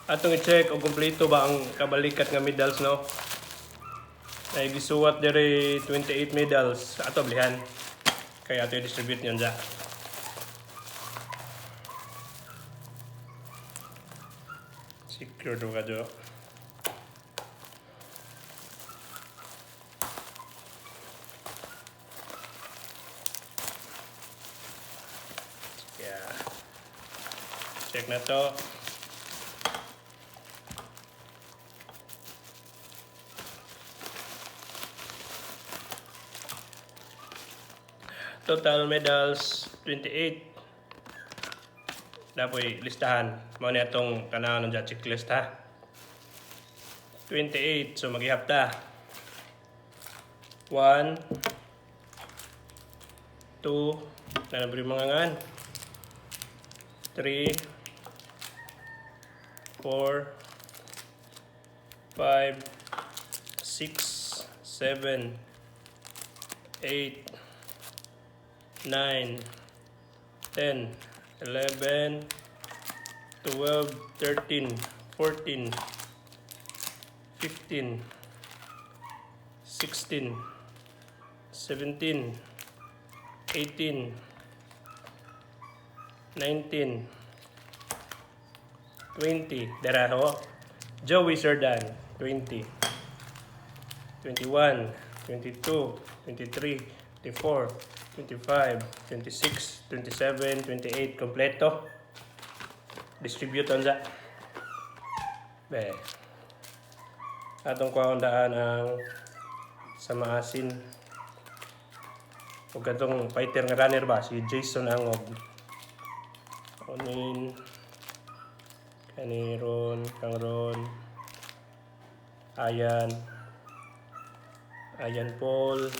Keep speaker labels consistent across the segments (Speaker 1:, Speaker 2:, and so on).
Speaker 1: Atong i-check og kumpleto ba ang kabalikat nga medals, no? Ay gisuwat diri 28 medals ato blihan. Kaya ato i-distribute niyon ja. Secure do ka jo. Yeah. Check na to. Total medals 28. Dapoy listahan. Mao ni atong kanang ng checklist ha. 28. So maghihap ta. 1 2 na nabri mga ngan. 3 4 5 6 7 8 9 10 11 12 13 14 15 16 17 18 19 20. Dara ho. Joey Serdan, 20. 21, 22, 23, 24, 25, 26, 27, 28. Kompleto. Distribute on sa. Be. Atong kuhaon daan ang sa maasin. Ug katong fighter nga runner ba si Jason Angob. Onin kani ron kang ron Ayan. Ayan Paul.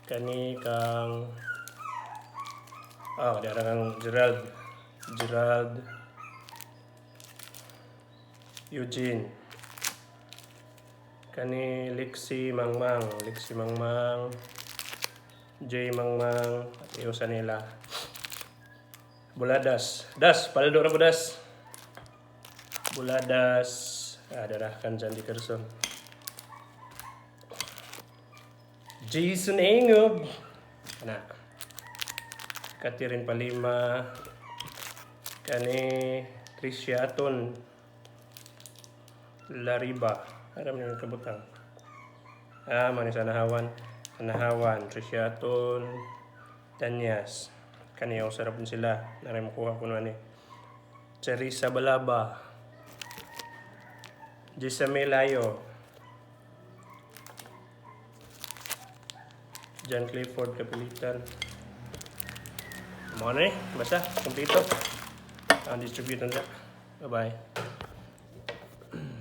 Speaker 1: Kani kang kadara kang Gerald. Gerald Eugene. Kani Lexi Mangmang, Lexi Mangmang, J Mangmang, at iyo sa nila. Buladas. Das, paldo ra budas. Buladas. Ah, dara kan John Dickerson. Jason Engob. Ana. Catherine Palima. Kani Tricia Aton. Lariba. Aram niyo yung kabutang. Ah, mani sa Nahawan. Nahawan. Tricia Aton. Tanyas. Kaniyo sarap din sila. Naray makuha ko naman eh. Charissa Balaba. Jessame Layo. John Clifford Kapilitan. Mga na eh. Basta, kompleto. Ang distribute na. Bye-bye.